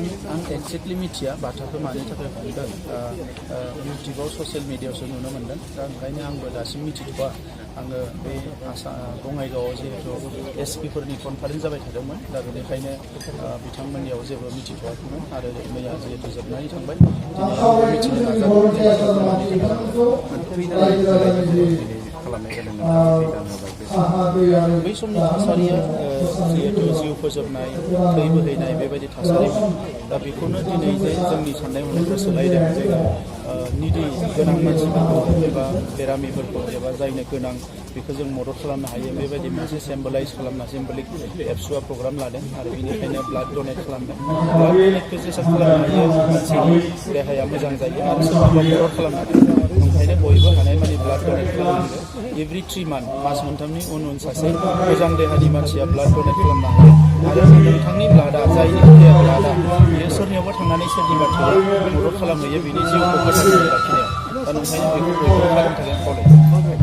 आं एक्जेक्टलि मिथिया बाथाखौ मानि थाखाय हमदों इउटुबाव ससियेल मिडियायावसो नुनो मोन्दों दा ओंखायनो आंबो दासिम मिथिथ'वा आङो बे बङाइगावआव जिहेतु एसपिफोरनि कनफारेन्स जाबाय थादोंमोन दा बेनिखायनो बिथांमोननियाव जेबो मिथिथ'वाखैमोन आरो मैया जिहेतु जोबनानै थांबाय दिनै आंबो मिथिनो नाजादों बै समनि थासारिया जिहेतु जिउ फोजोबनाय थै बोहैनाय बेबायदि थासारिमोन दा बेखौनो दिनै जे जोंनि साननाय हनायखौ सोलायदों जोङो निदि गोनां मानसिफोरखौ एबा बेरामिफोरखौ एबा जायनो गोनां बेखौ जों मदद खालामनो हायो बेबायदि मोनसे सिम्बलाइज खालामना सिम्बलिक एबसुआ प्रग्राम लादों आरो बेनिखायनो ब्लाड डनेट खालामदों ब्लाड डनेटखौ जेसेबां खालामनो हायो मानसिनि देहाया मोजां जायो आरो सोरबाबा मदद खालामनो हायो ओंखायनो बयबो हानाय मानि ब्लाड डनेट खालामनांगौ एभ्रि 3 मान्थ मास मोनथामनि उन सासे मोजां देहानि मानसिया ब्लाड डनेट खालामनो हायो आरो नोंथांनि ब्लाडआ जायनि ब्लाडआ बियो सोरनियावबा थांनानै सोरनिबा थैयाव मदद खालामहैयो बिनि जिउखौ फोथांनानै लाखिनायाव दा नोंखायनो बेखौ बयबो खालामनो थाखाय खावलायो